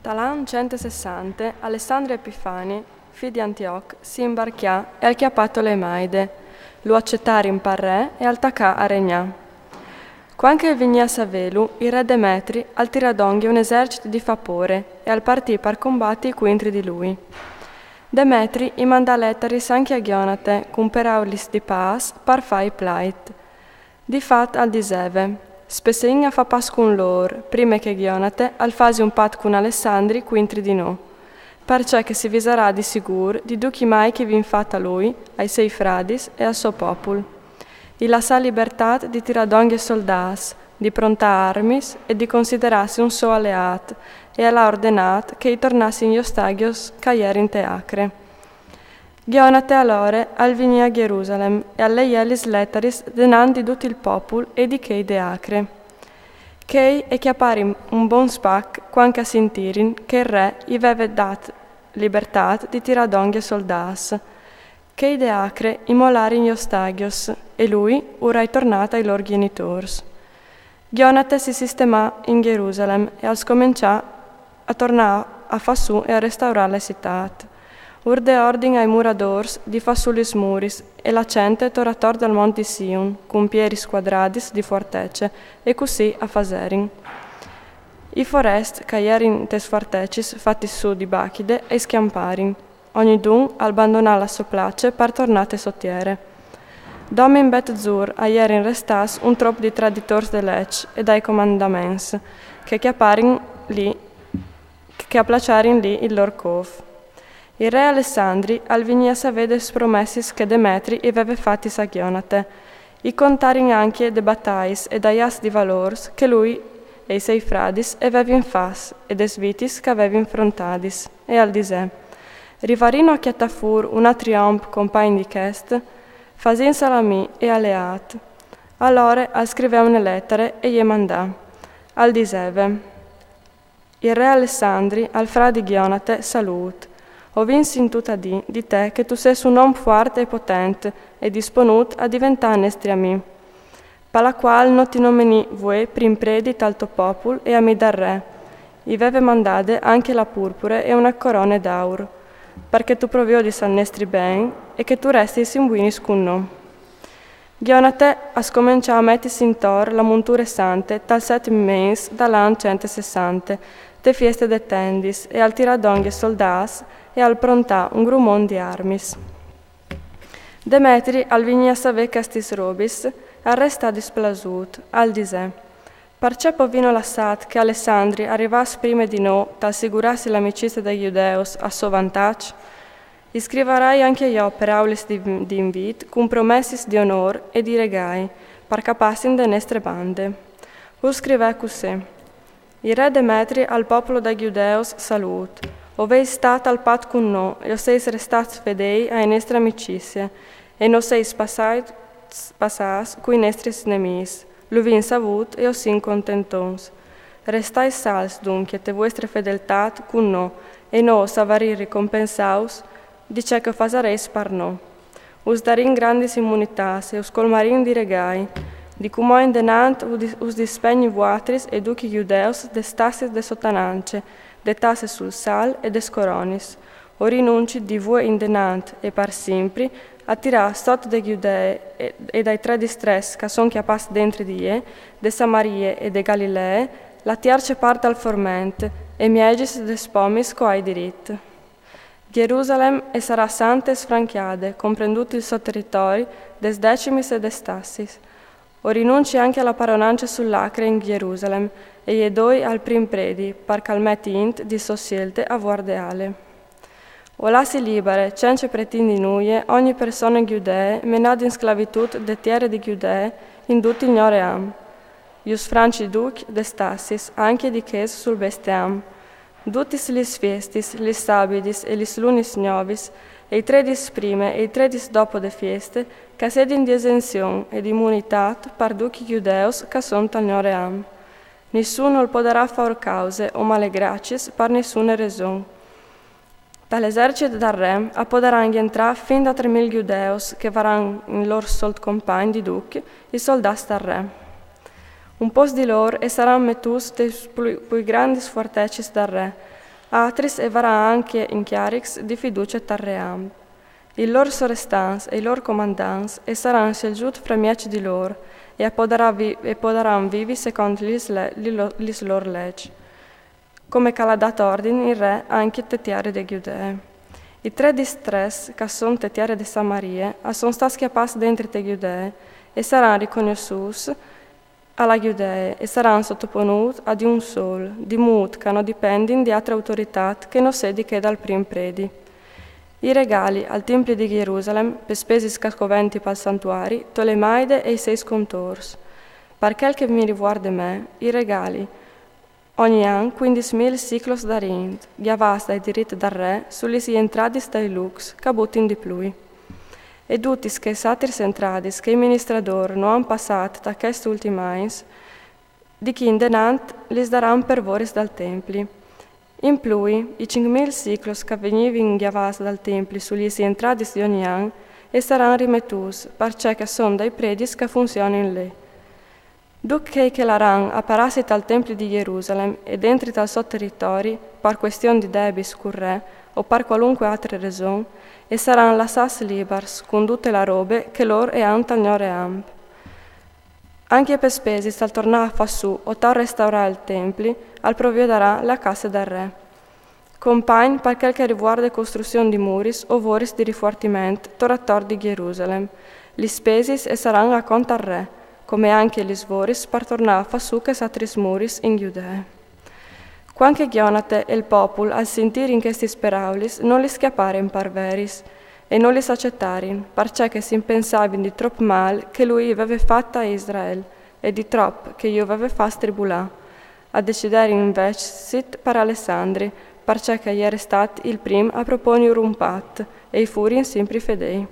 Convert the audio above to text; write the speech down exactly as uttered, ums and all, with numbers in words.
Tal an cent e sessante, Alessandri Epifani, fi di Antioch, si imbarchià e al chiappà Tolemaide. Lu accettarin par re e al taccà a regnà. Quand che al vignì a savelu, il re Demetri al tirà donghe un esercit di fapore e al partì par combatti cuintri di lui. Demetri i mandà lettaris anche a Ghionate cun peraulis di pâs par fâi plait. Di fat al diseve: Spesseìn a fâ pâs cun lôr, prime che Ghionate al fasi un pat cun Alessandri cuintri di nô, parcè che si visarà di sigûr di ducj i mai che i vin fat a lui, ai sei fradis e al so popul. I lassà libertât di tirâ donghe soldâts, di prontâ armis e di considerâsi un so aleât, e al à ordenât che i tornassin i ostaghjos che a jerin te Acre. Ghionate alore al vignì a Gjerusalem e al leiè lis lettaris denant di dut il popul e di chei de Acre. Chei e cjaparin un bon spac quand che a sintirin che il re i veve dât libertât di tirâ donghe soldâts. Chei de Acre i molarin i ostaghjos e lui u rai tornât ai lôr gjenitôrs. Ghionate si sistemà in Gjerusalem e al scomençà a tornâ a fâ sù e a restaurâ la citât. Ur dè ordin ai muradôrs di fâ sù lis muris e la cente tor ator dal mont di Sion, cun pieris cuadradis di fuartece, e cussì a faserin. I forest che a jerin tes fuartecis fatis sù di bachide e i scjamparin. Ognidun al bandonà la sô place par tornâ te sô tiere. Domin Bet Zur a jerin restâts un trop di traditôrs de leç e dai comandaments, che cjaparin li, che a plaçarin li il lôr côf. Il re Alessandri al vignì a savê des promessis che Demetri i veve fatis a Ghionate. I contarin ancje de batais e dai ats di valôrs che lui e i sei fradis e vevin fats e des vitis che a vevin frontadis, e al disè: Rivarino a cjatâ fûr un altri om compagn di chest? Fasìnsal amì e aleât. Alore al scrivè une letare e je mandà. Al diseve: Il re Alessandri al fradi Ghionate salût. O vin sintût a dî di te che tu sês un om fuart e potent e disponût a diventâ nestri amì. Pa la cuâl no ti nomenì vuê prin predi tal to popul e amì dal re. I veve mandade ancje la purpure e une corone d'aur, par che tu proviodis al nestri ben e che tu restis in buinis cun nô. Ghionate a scomençà a metisi intor la munture sante tal setim mês dal an cent e sessante, te fieste de tendis, e al tirà dongje soldâts e al prontà un grumon di armis. Demetri al vignì a savê chestis robis, al restà displasût, al disè: Parcè po vino lassât che Alessandri al rivàs prime di nô tal sigurâsi l'amicizie dai Gjudeus a so vantaç? I scrivarai ancje jo peraulis di, di invît, cun promessis di onôr e di regâi, par che a passin de nestre bande. Ur scrivè cussì: Il re Demetri al popolo dai Gjudeus salût. O veis stât al pat cun nô e o seis restâts fedêi ae nestre amicizie, e no seis passâts, passâts cui nestris nemîs. Lu vin savût e o sin contentons. Restais salts duncje te vuestre fedeltât cun nô, e nô o savarìn ricompensâus di ce che o fasareis par nô. Us darìn grandis imunitâts e us colmarìn di regâi. Di cumò indenant us dis-, us dispegni vuatris e ducj i Gjudeus des tassis de sotanance, de tasse sul sal e des coronis. O rinunci di vuê indenant e par simpri a tirâ sot de Gjudee e, e dai trê distrets che a son cjapâts dentri di jê, de Samarie e de Galilee, la tierce part dal forment, e miegis des pomis che o ai dirit. Gjerusalem e sarà sante e sfrancjade, comprendût il so teritori, des decimis e des tassis. O rinunci ancje a la paronance sul Acre in Gjerusalem, e je doi al prin predi, par che al meti int di sô sielte a vuardeâle. O lassi libare, cence pretindi nuie, ogni persone gjudee menade in sclavitût de tiere di Gjudee in dut il gno ream. Ju sfranci ducj des tassis, ancje di chês sul bestiam. Dutis lis fiestis, lis sabidis e lis lunis gnovis, e i trê dîs prime e i trê dîs dopo de fieste, che a sedin di esenzion e di imunitât par ducj i Gjudeus che a son tal gno ream. Nissun nol podarà fâur cause o male graciis par nissune reson. Tal esercit dal re a podaran jentrâ fin da trê mil Gjudeus che varan in lôr solt compagn di ducj i soldâts dal re. Un pôcs di lôr e saran metûts tes plui, plui grandis fuartecis dal re, Atris e varà ancje incjarics di fiducia tar re amp. I lôr sorestants e i lôr comandants e saran sielgjût framieç di lôr e a podaran vi-, e podaran vivi secont lis le-, li lo-, lis lôr leç, come che al à dât ordin il re ancje te tiere de Gjudee. I trê distrets che a son te tiere de Samarie a son stâts cjapâts dentri te Gjudee e saran ricognossûts a la Gjudee e saran sotoponûts a di un sôl, di mût che no dipendin di altre autoritât che no sedi chê dal prin predi. I regali al templi di Jerusalem, pes spesis che a coventi pal santuari, Tolemaide e i seis contôrs. Par chel che mi rivuarde me, i regali, ogni an cuindis mil siclos d'arint, gjavâts dai dirits dal re su lis jentradis dai lûcs che a butin di plui. E dutis chês atris jentradis che i ministradôrs no àn passât ta chescj ultims agns, di chi indenant lis daran par voris dal templi. In plui, i cinc mil siclos che a vignivin gjavâts dal templi su lis jentradis di ogni an e saran rimetûts, parcè che a son dai predis che a funzionin li. Ducj chei che laran a parâsi tal templi di Jerusalem e dentri tal so teritori, par cuestion di debits cul re o par cualunche atre reson, e saran lassâts libars cun dute la robe che lôr e àn tal gnore amp. Ancje pes spesis tal tornâ a fâ sù o tal restaurâ il templi, al proviedarà la casse dal re. Compagn par chel che rivuarde costruzion di muris o voris di rifuartiment tor ator di Jerusalem. Lis spesis e saran a cont dal re, come ancje lis voris par tornâ a fâ sù chês atris muris in Gjudee. Cuant che Gjonate e il popul al sintirin chestis peraulis, no lis cjaparin par veris, e no lis acetarin, parcè che si pensavin di trop mâl che lui i veve fat a Israel, e di trop che ju veve fats tribulâ. A deciderin invezit par Alessandri, parcè che al jere stât il prin a proponjur un pat, e i furin simpri fedêi.